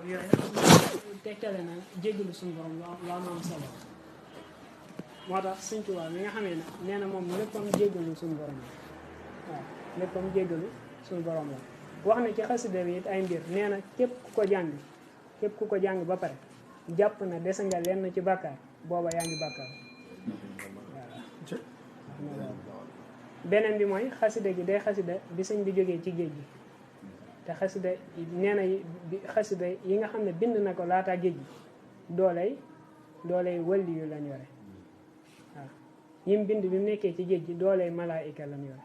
yooyu tegtale na jéggalu suñu borom lu am solo moo tax Sëñ Tuubaa mi nga xamee ne nee na moom léppam jéggalu suñu borom la waaw léppam jéggalu suñu borom la wax na ci xasida bi it ay mbir nee na képp ku ko jàng ba pare jàpp na des nga lenn ci bàkkaar booba yaa ngi bàkkaar waaw beneen bi mooy xasida gi day xasida bi sëñ bi jógee ci géej gi te xasida nee na xasida yi nga xam ne bind na ko laataa géej gi dooley wàlli yu lañ yore waaw yim bind bi mu nekkee ci géej gi dooley malaayika lañ yore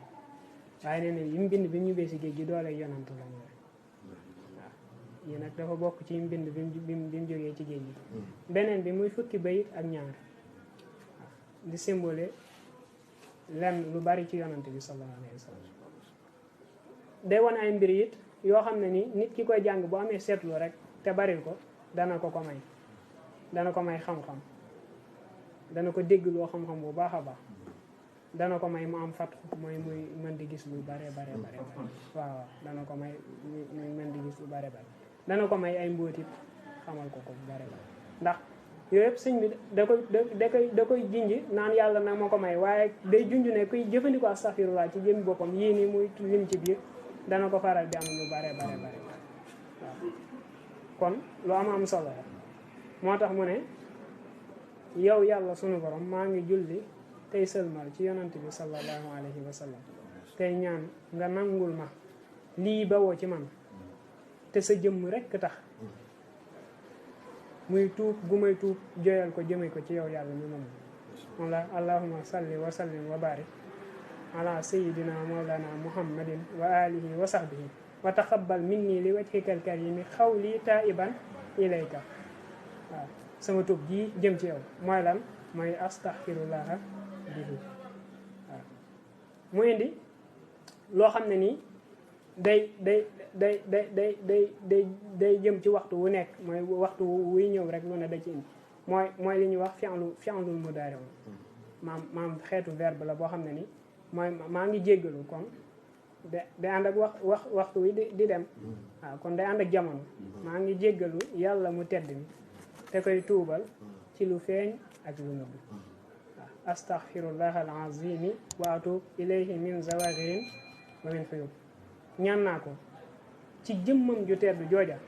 waaye nee na yim bind bi mu ñibbee si géej gi dooley yonantu lañ yore waaw yi nag dafa bokk ci yim bind bi mu jógee ci géej gi beneen bi muy fukki bayit ak ñaar waaw di symbole lenn lu bari ci yonante bi sallallahu alayhi wa sallam day wane ay mbir it yoo xam ne ni nit ki koy jàng bu amee seetlu rek te baril ko dana ko may xam-xam dana ko dégg loo xam-xam bu baax a baax dana ko may mu am fat mooy muy mën di gis lu bare waaw dana ko may muy mën di gis lu bare dana ko may ay mbóotit xamal ko bu bare ndax yooyu yëpp sëñ bi da koy junj naan yàlla nag moo ko may waaye day junj ne kuy jëfandikoo astaghfirullah ci jëmmi boppam yii nii muy lim ci biir dana ko faral di am lu bare waaw kon lu am solo la moo tax mu ne yow yàlla sunu borom maa ngi julli tey sëlmal ci yonant bi sallallahu alayhi wa sallam tey ñaan nga nangul ma lii bawoo ci man te sa jëmm rekk tax muy tuub gu may tuub joyal ko jëme ko ci yow yàlla mi moom la allahumma salli wa sallim wa barik ala sayyidina mawlana muhammadin wa alihi wa sahbihi wa taqabbal minni li wajhikal karimi xawli taiban ilayka waaw sama tuub ji jëm ci yow mooy lan mooy astaghfirullaha bihi waaw mu indi loo xam ne nii day jëm ci waxtu wu nekk mooy waxtu wuy ñëw rek lu ne da ci indi mooy li ñuy wax fi'lul mudaari maam xeetu verbe la boo xam ne ni mooy maa ngi jéggalu kon day ànd ak waxtu wi di dem waaw kon day ànd ak jamono maa ngi jéggalu yàlla mu tedd mi te koy tuubal ci lu feeñ ak lu nëbb waaw astaghfirullah al-azimi wa atub ilayhi min zawahirin wa min xuyub ñaan naa ko ci jëmmam ju tedd jooja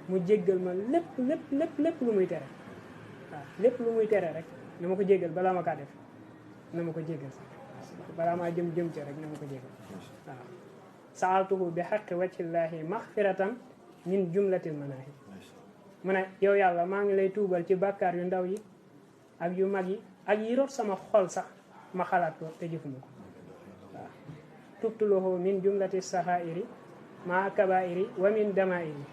mu jéggal ma lépp lu muy tere waaw lépp lu muy tere rek na ma ko jéggal balaa ma kaa def na ma ko jéggal sax balaa maa jëm ci rek na ma ko jéggal waaw saaltuhu bi xaqi wajhillahi maxfiratan min jumlatil manaahi mu ne yow yàlla maa ngi lay tuubal ci bàkkaar yu ndaw yi ak yu mag yi ak yi rot sama xol sax ma xalaat ko te jëfuma ko waaw tubtulahu min jumlati saxaa'iri ma kabaa'iri wa min damaa'iri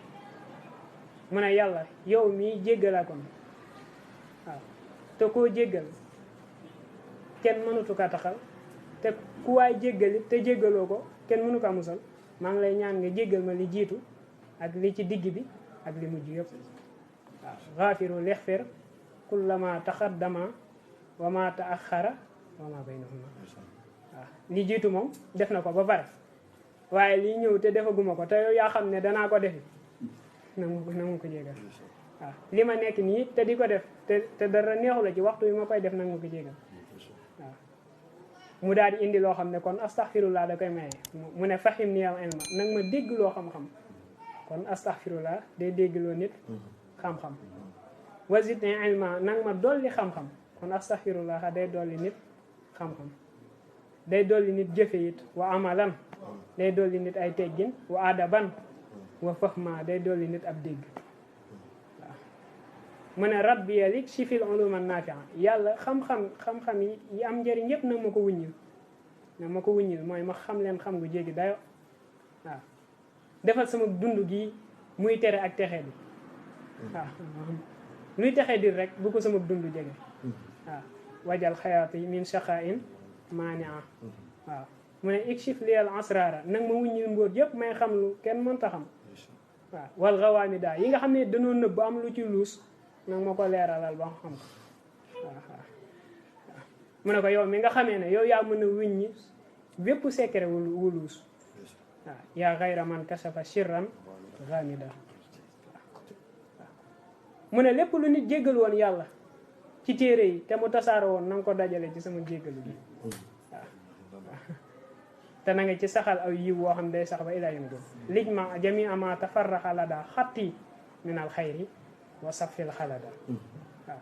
mu ne yàlla yow mii jéggalaa kon waaw te koo jéggal kenn mënutu ka taxal te ku waay jéggali te jéggaloo ko kenn mënu ko musal maa ngi lay ñaan nga jéggal ma li jiitu ak li ci digg bi ak li mujj yëpp waaw gaafiru lixfir kullama taxaddama wa ma taaxara wa ma baynahuma waaw li jiitu moom def na ko ba pare waaye lii ñëw te defaguma ko te yow yaa xam ne danaa ko defi na mu ko jégal waaw li ma nekk nii te di ko def te dara neexu la ci waxtu bi ma koy def nag ma ko jégal waaw mu daal di indi loo xam ne kon astaghfirullah da koy maye mu ne fahim ni yow ilma nag ma dégg loo xam-xam kon astaghfirullah day déggloo nit xam-xam wazidni ilma nag ma dolli xam-xam kon astaghfirullah day dolli nit xam-xam day dolli nit jëfe it wa amalan day dolli nit ay teggin wa adaban wa fahma day dolli nit ab dégg waaw mu ne rabbi yalik si fil uluma nafia yàlla xam-xam yi am njëriñ yëpp nag ma ko wuññil mooy ma xam leen xam gu jéggi dayo waaw defal sama dund gi muy tere ak texe bi waaw luy texe di rek bu ko sama dund jege waaw wajal xayaati min shaqain mania waaw mu ne ikshif liyal asrara nag ma wuññil mbóot yëpp may xam lu kenn mënta xam waaw wal xawaami daa yi nga xam ne danoo nëbb am lu ci luus nag ma ko leeralal ba xam ko waaw mu ne ko yow mi nga xamee ne yow yaa mën a wuññi bépp secret wu luus waaw yaa xayra man kasafa shirran xaamida mu ne lépp lu nit jéggal woon yàlla ci téere yi te mu tasaaro woon na nga ko dajale ci sama jéggalu bi waaw te na nga ci saxal aw yiw woo xam day sax ba ilaa yawmi din lij ma jami ama tafarraxa la daa xatti min al xayri wa safil xalada waaw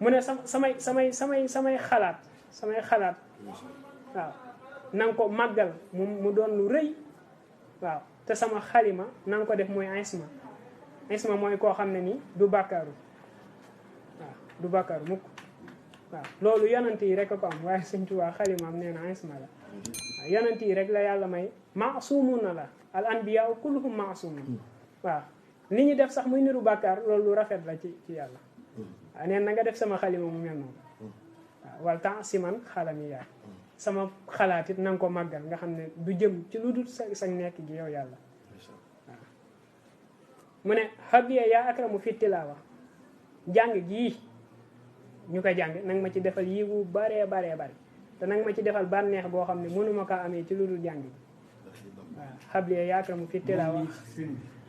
mu ne samay xalaat waaw na nga ko màggal mu doon lu rëy waaw te sama xalima na nga ko def mooy isma mooy koo xam ne ni du bàkkaaru waaw du bàkkaaru mukk waaw loolu yonent yi rek a ko am waaye Sëñ Tuubaa xalimaam nee na isma la waaw yonent yi rek la yàlla may maasumun na la al anbiyaa kulluhum maasumun waaw li ñu def sax muy niru bàkkaar loolu lu rafet la ci yàlla waaw neen na nga def sama xalima mu mel noonu waaw wal temps si man xalami yaay sama xalaat it na nga ko màggal nga xam ne du jëm ci lu dul sa nekk gi yow yàlla waaw mu ne habiya yaa akramu fi tilaawa jàng gii ñu ko jàng nanga ma ci defal yiwu baree te nanga ma ci defal bànneex boo xam ne mënuma kaa amee ci lu dul jàng gi waaw habiya yaa akramu fi tilaawa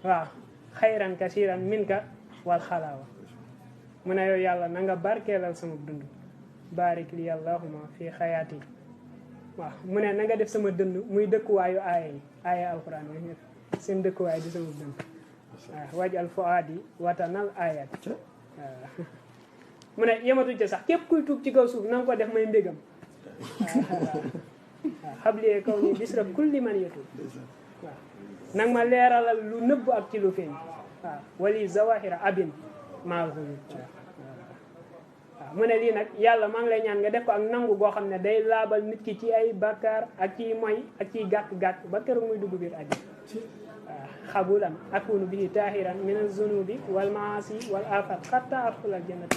waaw xayran kasiran minka wal xalaawa mu ne yow yàlla na nga barkeelal sama dund barik li allahuma fi xayaati waaw mu ne na nga def sama dënd muy dëkkuwaayu aaya alquran yi seen dëkkuwaay di sama dënd waaw waj al fuaadi watanal ayat waaw mu ne yematu ci sax képp kuy tuub ci kaw suuf na nga ko def may mbégam waaw xablie kaw ni bisra kulli man yatub waaw nag ma leeralal lu nëbb ak ci lu feeñ waaw wali zawahira abin maahum waaw mu ne lii nag yàlla maa ngi lay ñaan nga def ko ak nangu goo xam ne day laabal nit ki ci ay bàkkaar ak ciy moy ak ciy gàkk-gàkk ba keroog muy dugg biir àjji waaw xabulan akunu bihi tahiran min az-zunubi wal maasi wal afat xatta adxula al-jannata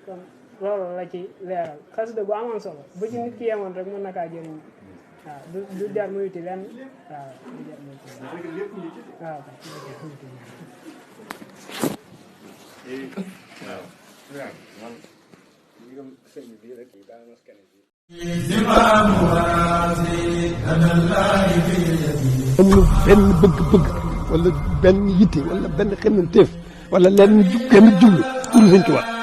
kon loolu la ci leeral xasida bu amoon solo bu ci nit ki yemoon rek mën na kaa jëriñ waaw du jar muy uti lenn waaw du jar muy uti lenn waaw amul benn bëgg-bëgg wala benn yitte wala benn xemmanteef wala lenn genn jublu pour Sëñ Tuubaa